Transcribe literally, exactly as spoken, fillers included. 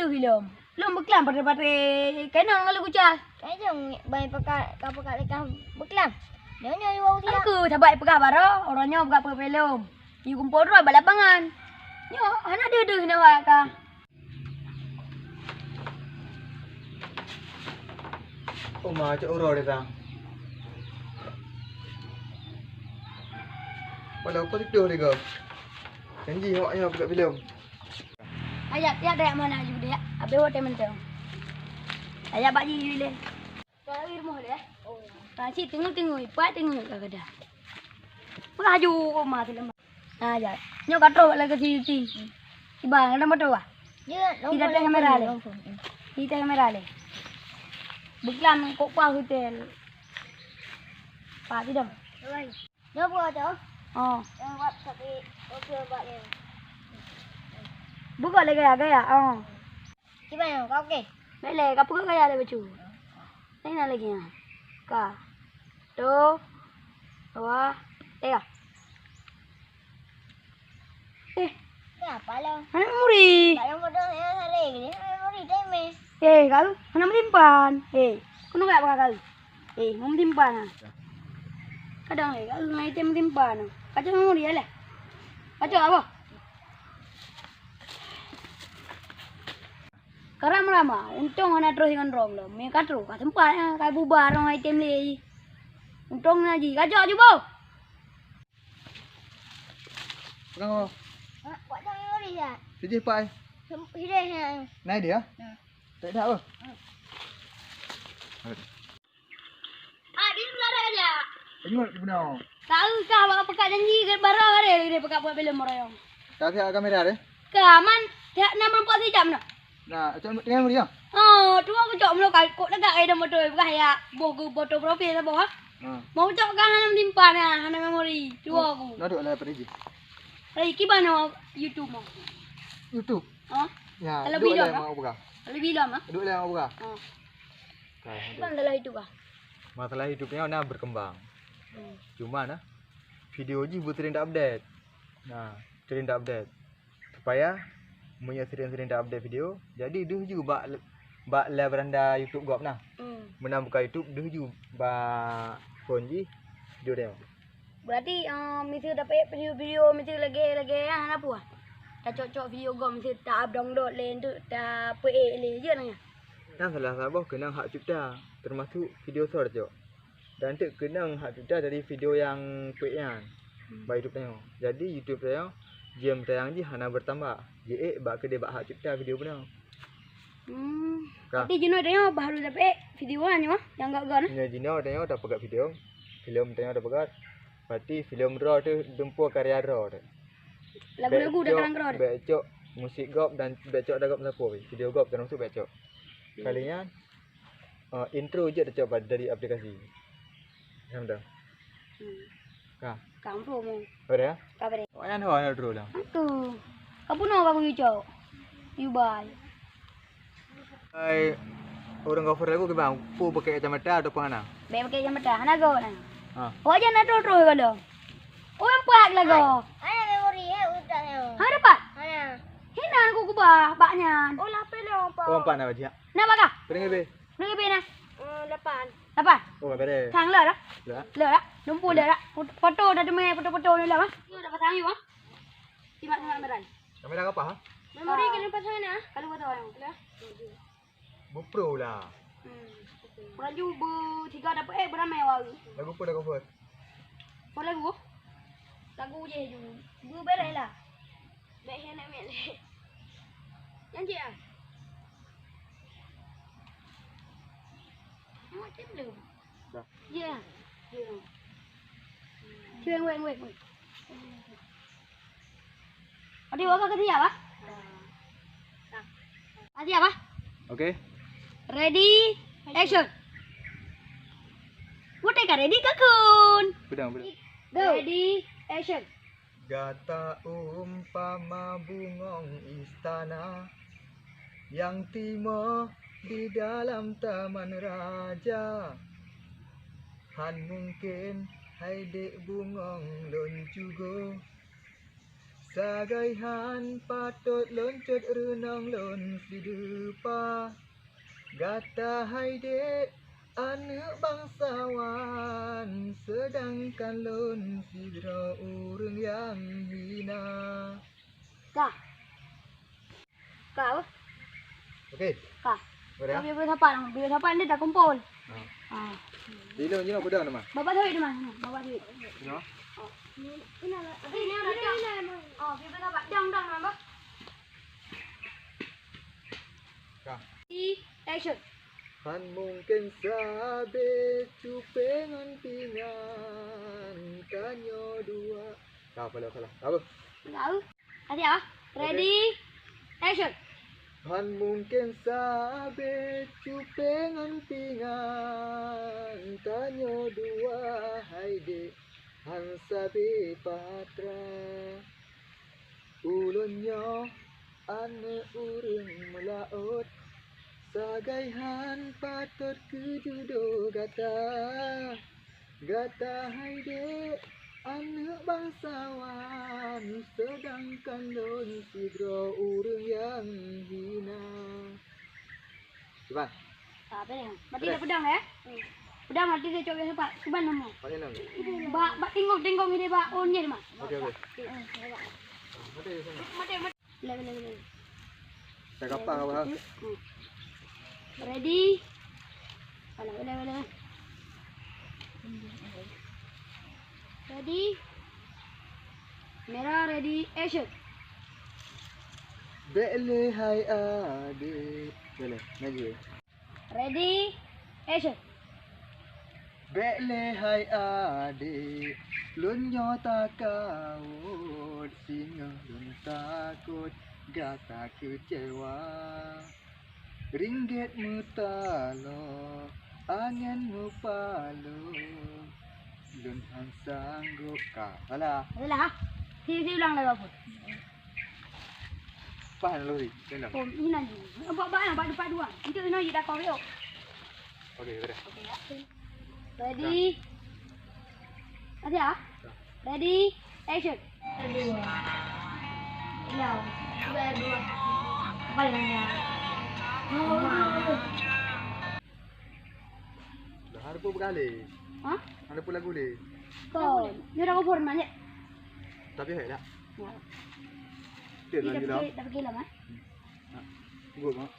Ilom. Lom beuklam patre-patre keunoe ngon leukucah. Kai jong bai pakat ka pakat lé ka beuklam. Nyoe nyoe iwoe usia. Aku sabai peugah baroe, uroe nyoe buka peupelom. Yue kumpul droe bak lapangan. Nyoe hana deuh-deuh nyoe ka. Oma cok uroe deh tang. Walau kau tidur deh kau. Janji awak nyoe buka filem. Ayat, ya dak mana ju deh. Habis hotel mentong. Ayat bak ji leh. Kau lagi rumah deh. Oh. Ka cit tengok-tengok, ipat tengok ka kada. Pelaju koma tu lemah. Ha ya. Nyoe ka troh lagi si si. Iba ada motor ah. Ya, kita tengah kamera leh. Kita kamera leh. Beuklam kok kuah hotel. Pak tidak. Nyoe buka tu. Oh. Yang buat tapi okey buat ni. Buka lagi ya gaya. Oh. Cuba yang kau okey. Bele, kau buka gaya ada baju. Lain lagi ya. Ka. Tu. Dua. Tiga. Eh. Ya apa lo? Anak muri. Kalau bodoh ya hari ini, anak muri deh meh. Eh, kau anak melimpan. Eh, kau nak apa kau? Eh, mau melimpan ah. Kadang eh, kau ngai tem melimpan. Kacau muri ya leh. Kacau apa? Karam rama, untông hana troh ingon rom lom. Mie ka troh, ka sempat nyan, ka bubar rong item lé. Untông na ji, gajok ju boh. Pegang apa? Ha, buat jangan ngeri ya. Sijih pak ai. Sijih ya. Nai dia? Nah. Tak ada apa. Ah, di sebelah ada aja. Ingat benar. Tahu kah bak pekat janji ke barang ada dia pekat buat filem orang. Tak siap kamera deh. Ka man, tiap enam puluh empat sejam dah. Nah, cok tengah muri ya. Oh, tu aku cok mulu kali kok dekat ada motor bukan ya. Boh ke foto profil lah boh ha. Ha. Mau cok kan hana menyimpan ya, hana memori. Tu aku. Nak duduk lah apa je. Lagi kiban nama YouTube mau. YouTube. Ha? Ya, kalau duduk bilang lah ha? Mau buka. Kalau bilang ha? Duduk lah mau buka. Ha. Kan dalam YouTube ah. Masalah YouTube ni nak berkembang. Hmm. Cuma nah, video ji buat sering tak update. Nah, sering tak update. Supaya meunyoe sering-sering ta update video, jadi deuh ju bak, bak live beranda YouTube gob nah. Hmm. Meunan buka YouTube deuh ju bak phone jih video dia. Berarti uh, miseue dapet video-video miseue lagèe-lagèe nyan hana peue. Ta cok-cok video gob miseue ta up download lé untuk ta peuék lé je nanya. Kan salah saboh keunong hak cipta termasuk video short cok. Dan teuk keunong hak cipta dari video nyang kuek nyan bak YouTube tanyoe. Jadi YouTube tanyoe jeuem tayang jih hana bertambah. Jiék bak keudeh bak hak cipta video bunoe. Hmm. Ka. Berarti jinoe tanyoe baru dapet video nyan nyoe nyang gak-gak nah. Nyoe jinoe tanyoe dapat video. Film tanyoe dapat. Berarti film droe tu dumpo karya droe tu. Lagu-lagu dah kalang droe tu. Bek cok musik gob dan bek cok dagop sapo. Video gob termasuk bek cok. Hmm. Kali nyan Uh, intro je tacok dari aplikasi. Macam tu. Hmm. Ka. Ka ampun mu. Boleh ya? Ka boleh. Awak nyan ho intro dah. Aku. Ka bunoe ka aku yu cok. Yu bai. Hai. Orang cover lagu ke bang, pu pakai kacamata atau apa hana? Bek pakai kacamata, hana go nah. Ha. Awak jangan ada terus kalau. Orang pak lagu. Hana memori ya utak saya. Hana dapat? Hana. Hina aku kubah bak nyan. Oh, lapeh lé orang pak. Oh, empat nak bajak. Nak bak kah? Pernah lebih. Pernah lebih nah. Eh, lapan. Lapan? Oh, bereh. Sang le dah. Le. Le dah. Lumpur le dah. Foto dah demai foto-foto ni lah. Ni dah pasang you ah. Simak-simak beran. Kamera apa ha? Memori kena pasang ni ah. Kalau foto orang. Dah. GoPro lah. Hmm. Orang ju bertiga dapat eh beramai orang. Lagu apa lagu apa? Apa lagu? Lagu je ju. Dua beres lah. Baik saya nak ambil. Yang je ah. Macam belum. Dah. Ya. Ya. Cuba wait wait wait. Adi, waka ka siap ah? Ka siap ah? Okey. Ready, action. Udah ka ready ka kun? Pedang, pedang. Go. Ready, action. Gata umpama bungong istana yang timoh di dalam taman raja. Han mungkin hai dek bungong lôn cugo. Sagai han patot lôn cot reunong lôn sideupa. Gata hai dek aneuëk bangsawan, seudangkan lôn sidroe ureuëng nyang hina. Ka. Ka, oh. Oke. Ka. Udah. Biar, biar sapat, biar sapat nanti dah kumpul. Ha. Ha. Di lôn, di lôn peudong teuma. Bapak Tauhid teuma. Bapak Tauhid. Di lôn. Oh. Ini ada. Ini ada. Oh, biar sapat. Dang, dang, Bang. Ka. Di action. Han mungken sabe cupe ngon pingan, tanyoe dua. Ka, pala salah. Apa? Tahu. Tadi ah. Oke. Ready. Action. Han mungken sabe cupe ngon pingan, tanyoe dua hai dek, han sabe patra. Ulôn nyoe aneuëk ureuëng meulaôt, sagai han patot keu judo gata. Gata hai dek aneuëk bangsawan, seudangkan lôn sidroe ureuëng nyang hina. Cuba. Ah, pedang. Mati dah pedang, ya? Pedang mati dia cok biasa, Pak. Cuba nama. Pakai nama. Bak, bak tinggung-tinggung ini, Pak. Oh, ni, Mak. Oke, oke. Mati, mati. Boleh, boleh, boleh. Dah gampang apa? Hmm. Ready? Alah, boleh, boleh. Ready? Merah, ready, action. Bèk lé hai adék. Boleh, laju. Ready, action. Bèk lé hai adék, lôn nyoe takawot, singoh lôn takot gata keucewa. Ringgit meutaloe, angén meupaloe, lôn han sanggob ka. Salah. Salah. Si, si ulang lagi apa? Pahan lori, tenang. Oh, inan ni. Nampak bak, nampak depan dua. Itu inan je dah kau. Oke, sudah. Oke, ya. Ready? Ada ya? Ready? Action. Dua. Ya. Dua, dua. Apa yang ya? Oh. Dah ada pun berkali. Ha? Ada pun lagu ni. Kau, ni dah kau format je. Tapi hai lah. Ya. Dia lagi lah. Dah pergi lama. Nah, tunggu, Mak.